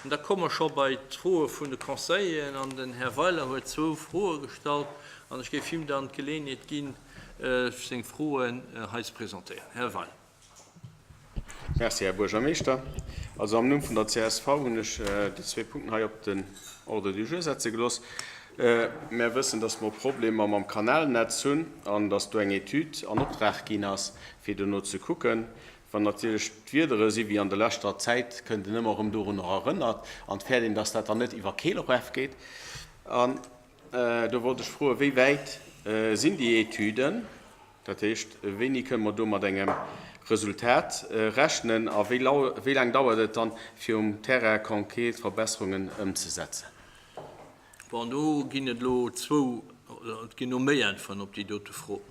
An da komme mer scho bei d'Froe vun de Conseilleren. An den Här Weiler huet zwou Froe gestallt an ech géif him dann d'Geleeënheet ginn, seng Froen hei ze presentéieren. Här Weiler. Merci, Här Buergermeeschter. Also am Numm vun der csv hunn ech déi zwee Punkten hei op den Ordre du jour setze gelooss. Mär wëssen, dass mer Problemer mam Kanalnetz hunn an dass do eng Etüd an Optrag ginn ass, fir dono ze kucken. Wann natierlech d'Wiedere si wéi an der leschter Zäit, kënnt een ëmmer erëm dorunner erënnert an et fäert een, dass dat dann net iwwer Keel erafgeet. An do wollt ech froen, Wéi wäit sinn déi Etüden? Dat heescht, wéini kënne mer do mat engem Resultat rechnen a wéi laang dauert et dann, fir um Terrain konkret Verbesserungen ëmzesetzen? Bon, do ginn et elo zwou, oder et ginn elo méi Äntweren op déi dote Fro.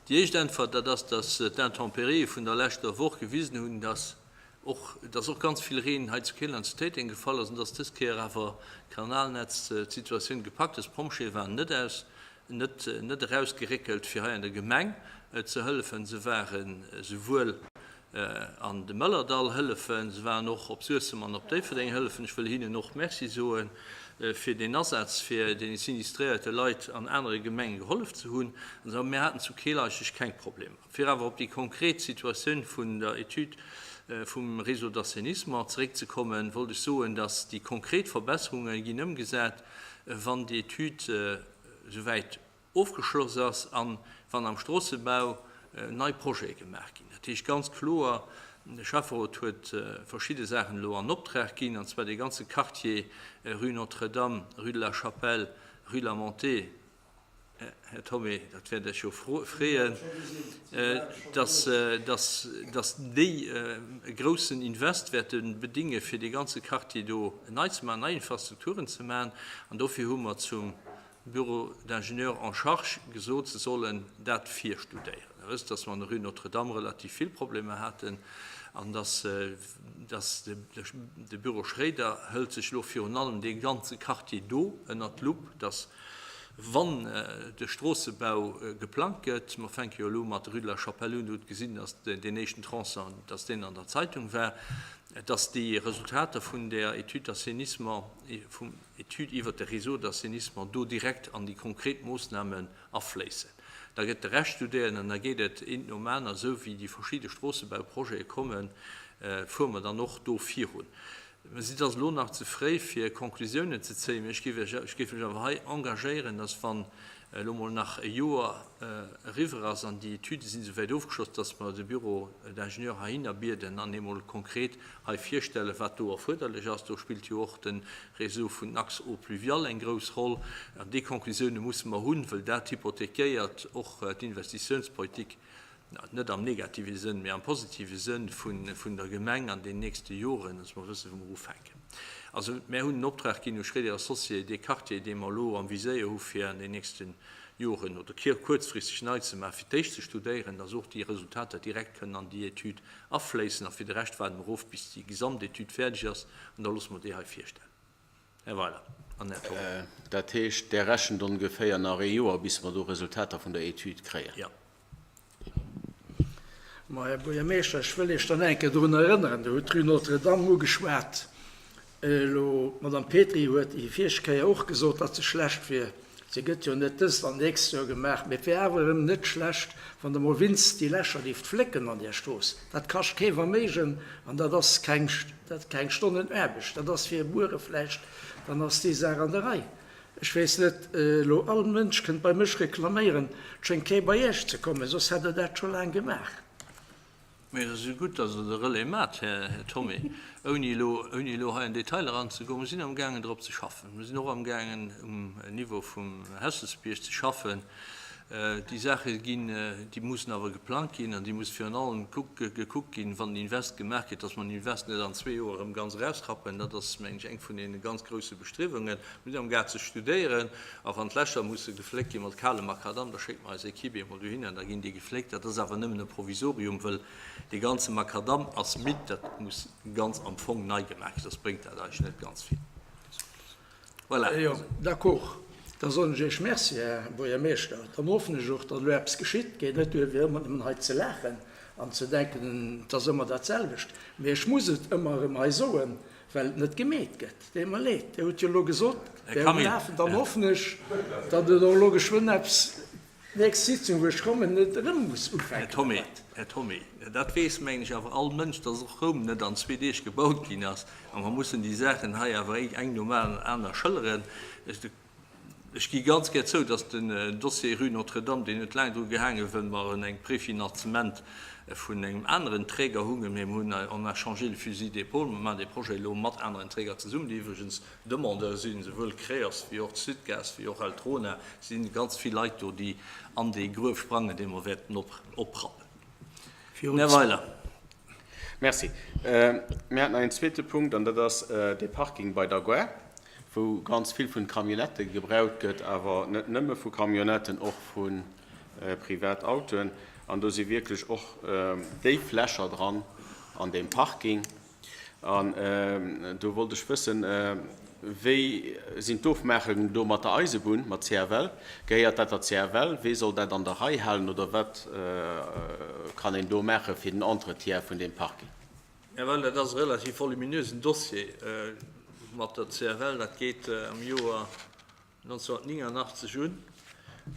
Déi éischt Äntwert, dat ass, dass d'Intempérië vun der leschter Woch gewisen hunn, dass och, dass och ganz vill Reen hei zu Keel an zu Téiteng gefall ass an dass dës Kéier awer d'Kanalnetz d'Situatioun gepackt ass. D'Pompjeeë waren net aus, net, net erausgeréckelt, fir hei an der Gemeng ze hëllefen. Se waren esouwuel an de Mëllerdall hëllefen, se waren och op Suessem an op Déifferdeng hëllefen. Ech wëll hinnen och Merci soe fir deen Asaz, fir deene sinistréierte Leit an anere Gemenge gehollef ze hunn. Also mir haten zu Keel eigentlech keng Problemer. Fir awer op déi konkret Situatioun vun der Etüd vum Réseau d'assainissement zeréckzekommen, wollt ech soen, dass déi konkret Verbesserunge ginn ëmgesat, wann déi Etüd esouwäit ofgeschloss ass an wann am Stroossebau nei Projete gemaach ginn. Dat heescht ganz kloer, de Schäfferot huet verschidde Saachen elo an Optrag ginn, an zwar dee ganze Quartier rue Notre-Dame, rue de la Chapelle, rue de la Montée, Här Thomé, dat wäert Iech jo freeën, dass, dass, dass déi e groussen Invest wäerte bedinge fir dee ganze Quartier do nei ze maachen, nei Infrastrukturen ze maachen. An dofir hu mer zum Bureau d'ingénieurs en charge gesot, se sollen dat virstudéieren. Der wësst, dass mer an der Rue Notre-Dame relativ vill Problemer haten an dass, dass de Büro Schréider hëlt sech elo virun allem dee ganze Quartier do ënnert d'Lupp, dass, wann de Stroossebau geplangt gëtt, mer fänke jo elo mat der Rue de la Chapelle un, do hutt gesinn, dass deen éischten Tronçon, dass deen an der Zeitung war, dass déi Resultater vun där Étude d'assainissement, vum Etüd iwwert de Réseau d'assainissement do direkt an déi konkret Moossnamen afléissen. Da gëtt de Rescht studéiert an da geet et eent nom aner, esou wéi déi verschidde Stroossebauprojete kommen, fuere mer dann och do virun. Mä et ass elo nach ze fréi fir Conclusiounen ze zéien, mä ech géif Iech, ech géif mech awer hei engagéieren, dass wann elo mol nach e Joer eriwwer ass an déi Etüde sinn esouwäit ofgeschloss, dass mer de Bureau d'ingénieurs heihinner bieden an eemol konkret hei virstellen, wat do erfuerderlech ass. Do spillt jo och de Réseau vun den Axes eaux pluviales eng grouss Roll. An déi Conclusioune musse mer hunn, wëll dat hypothekéiert och d'Investitiounspolitik, net am negative Sënn, mee am positive Sënn vun der Gemeng an den nächste Joren, dass mer wëssen, wou mer ufänken. Also, mär hunn den Optrag ginn u Schréider Associés, dee Quartier, dee mer elo am Viséier hu fir an den nächste Joren oder kuerzfristeg nei ze maachen, fir d'éischt ze studéieren, dass och déi Resultater direkt kënnen an déi Etüd afléissen. A fir de Rescht waarde mer of, bis déi Gesamtetüd fäerdeg ass, an da loosse mer déi hei virstellen. Här Weiler an Här Thoma. Dat heescht, Der rechent ongeféier nach ee Joer, bis mer do Resultater vun der Etüd kréien? Jo. Ma, Här Buergermeeschter, ech wëll Iech dann eng Kéier drun erënneren, Dir hutt d'Rue Notre-Dame ugeschwat. Elo, d'Madame Petry huet déi viregt Kéier och gesot, datt se schlecht wier. Se gëtt jo net dëst an d'nächst Joer gemaach, mee et wär awer erëm net schlecht, wann Der mol winst déi Lächer géift flécken an där Strooss. Dat kascht kee Verméigen an dat ass keng, dat keng Stonnen Aarbecht. Dat ass fir e Buere vläicht, dann ass déi Saach an der Rei. Ech weess net, elo all Mënsch kënnt bei mech reklaméieren, et schéngt kee bei Iech ze kommen, soss hätt Der dat scho laang gemaach. Mee et ass esou gutt, datt Der de Relais maacht, Här Thomé, ouni elo, ouni elo hei an Detailer eranzegoen. Mer sinn amgaangen drop ze schaffen. Mer sinn och amgaangen um Niveau vum Hesselsbierg ze schaffen. Déi Saache ginn, déi mussen awer geplangt ginn an déi muss virun allem gekuckt ginn, wann den Invest gemaach gëtt, datt mer den Invest net an zwee Joer erëm ganz erausrappen. Dat ass, mengen ech, eng vun deene ganz grouse Bestriewungen. Mir sinn amgaang ze studéieren a wann d'Lächer musse gefléckt gi mat kalem Makadam, da schécke mer eis Equipe eemol dohinner an da ginn déi gefléckt. Dat ass awer nëmmen e Provisorium, wëll dee ganze Makadam ass midd, dat muss ganz am Fong nei gemaach ginn, soss bréngt dat eigentlech net ganz vill. Voilà. Jo, d'accord. Da soen ech Iech Merci, Här Buergermeeschter. Dann hoffen ech och, datt elo eppes geschitt. Geet net duer, fir ëmmer nëmmen hei ze laachen an ze denken, et ass ëmmer dat selwecht. Mee ech muss et ëmmer erëm hei soen, Well et net gemeet gëtt. Deet mer leed. Dir hutt jo elo gesot, et wär um Lafen. Dann hoffen ech, datt et och elo geschwënn eppes, d'nächst Sitzung, wou ech kommen, net erëm muss ufänken domat. Här Thomé, dat weess, mengen ech, awer all Mënsch, datt och Roum net an zwee Deeg gebaut ginn ass. A mer mussen déi Saachen hei awer eng nom aner schëlleren. Ech gi ganz gär zou, dass den Dossier Rue Notre-Dame, deen huet laang dru gehaangen, wëll mer en eng Préfinanzement vun engem aneren Träger hungen. Mee mir hunn, on a changé le fusil d'épaule, mer maachen dee Projet elo mat aneren Träger zesummen, déi iwwregens Demandeur sinn, souwuel Creos wéi och d'Sudgaz wéi och Eltrona. Et si ganz vill Leit do, déi an dee Gruef sprangen, dee mer wäerten oprappen. Här Weiler. Merci. Mir haten nach een zweete Punkt, an dat ass dee Parking bei der Gare, wou ganz vill vun Camionnettë gebraut gëtt, awer net nëmme vu Camionnetten, och vu Privatautoen. An do si wierklech och déif Lächer dran an deem Parking. An do wollt ech wëssen, Wéi sinn d'Ofmaachungen do mat der Eisebunn, mat CFL? Gehéiert dat der CFL? Wee soll dat an der Rei halen oder wat kann een do maache fir den Entretien vun deem Parking? Well dat ass e relativ voluminösen Dossier mat der CFL. Dat geet am Joer 1989 un.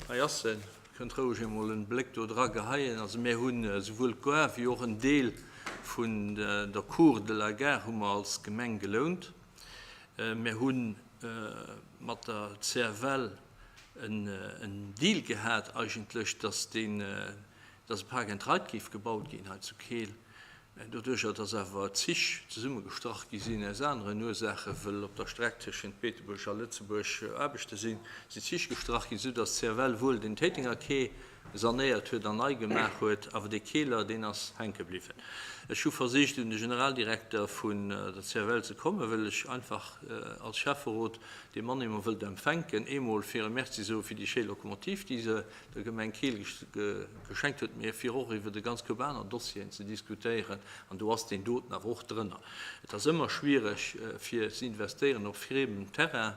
Hei ass en. Kënnt roueg emol en Bléck do dra geheien. Also mär hunn esouwuel d'Gare wéi och en Deel vun der Cour de la Gare hu mer als Gemeng gelount. Mär hu mat der CFL en Deal gehat eigentlech, dass deen, dass e Park and Ride géif gebaut ginn hei zu Keel. Doduercher, dass awer Zich zesummegestrach gi sinn aus aneren Ursaachen, wëll op der Streck tëschent Beetebuerg a Lëtzebuerg Aarbechte sinn, sinn Zich gestrach ginn, esou dass d'CFL wuel den Téitenger Quai sanéiert huet an nei gemaach huet, awer dee Keeler, deen ass hänke bliwwen. Ech hu versicht, un de Generaldirekter vun der CFL ze kommen, wëll ech einfach als Schäfferot dee Mann eemol wëllt empfänken, eemol fir e Merci soe fir déi schéi Lokomotiv, déi se der Gemeng Keel geschenkt huet, mee fir och iwwert e ganz Koup aner Dossieren ze diskutéieren, an do ass deen doten awer och drënner. Et ass ëmmer schwiereg fir ze investéieren op friemem Terrain.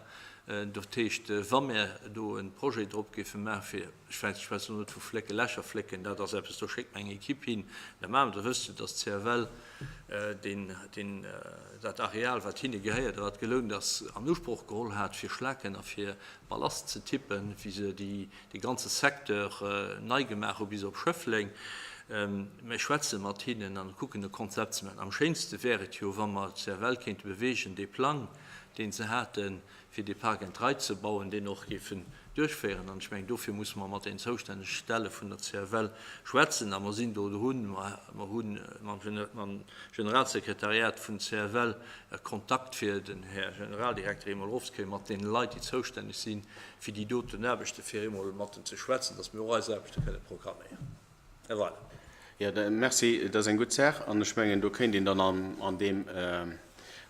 Dat heescht, wa mär do e Projet drop géife maachen, fir, ech weess, ech schwätzen elo net vu Flécken, Lächer flécken, dat ass eppes, do schéckt mer eng Equipe hin, dat maache mer, da wësst Der, dass d'CFL deen, deen, dat Areal, wat hinne gehéiert a wat gelount ass, an Usproch geholl hat, fir Schlaken a fir Ballast ze tippen, wéi se déi dee ganze Secteur nei gemaach hu bis op Schëffleng. Mir schwätze mat hinnen an kucken e Konzept ze maachen. Am schéinste wär et jo, wa mer d'CFL kéinte beweegen, dee Plang, dee se haten, fir dee Park and Ride ze bauen, deen och géifen duerchféieren. An ech mengen, dofir musse mer mat den zoustännege Stelle vun der CFL schwätzen. A mer sinn do drun. Mer hu mam Generalsekretariat vun CFL e Kontakt, fir den Här Generaldirekter eemol erofzekréien, mat deene Leit, déi zoustänneg sinn, fir déi doten Aarbechte fir eemol mat en ze schwätzen, dass mir och eis Aarbechte kënne programméieren. Här Weiler. Jo, merci. Dat ass eng gutt Saach. An ech mengen, do kéint een dann an deem,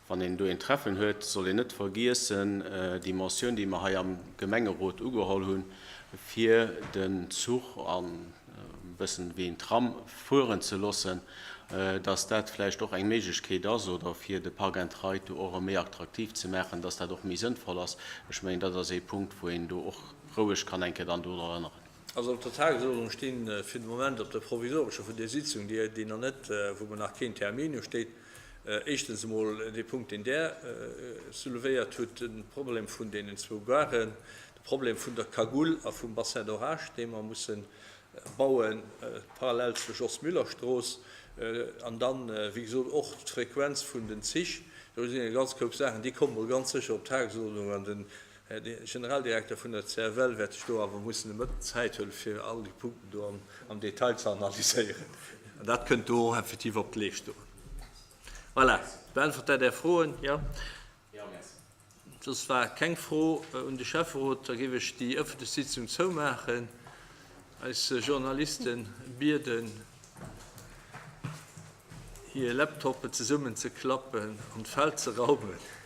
wann een do een Treffen huet, soll een net vergiessen, déi Motioun, déi mer hei am Gemengerot ugeholl hunn, fir den Zuch an e bëssen wéi en Tram fueren ze loossen, dass dat vläicht och eng Méiglechkeet ass, oder fir de Park and Ride do och erëm méi attraktiv ze maachen, dass dat och méi sënnvoll ass. Ech mengen, dat ass ee Punkt, wou een do och roueg kann eng Kéier dann drun erënneren. Also op der Tagesordnung stinn fir de Moment op der provisorescher vun där Sitzung, déi déi nach net, wou mer nach keen Termin hu, steet éischtens emol dee Punkt, deen Der soulevéiert hutt, de Problem vun deenen zwou Garen, de Problem vun der Cagoule a vum Bassin d'orage, dee mer mussen bauen, parallel zur Jos Müller-Strooss, an dann, wéi gesot, och d'Frequenz vun den Zich. Do sinn eng ganz Koup Saachen, déi komme mol ganz sécher op d'Tagesordnung an den Här Generaldirekter vun der CFL wäert sech do awer mussen e Mëtten Zäit huelen, fir all déi Punkten do am Detail ze analyséieren. An dat kënnt do och effektiv op d'Leeschtung. Voilà, beäntwert dat Är Froen? Jo? Soss war keng Fro un de Schäfferot. Da géif ech déi ëffentlech Sitzung zoumaachen, eis Journaliste bieden, hir Laptoppen zesummenzeklappen an d'Feld ze raumen.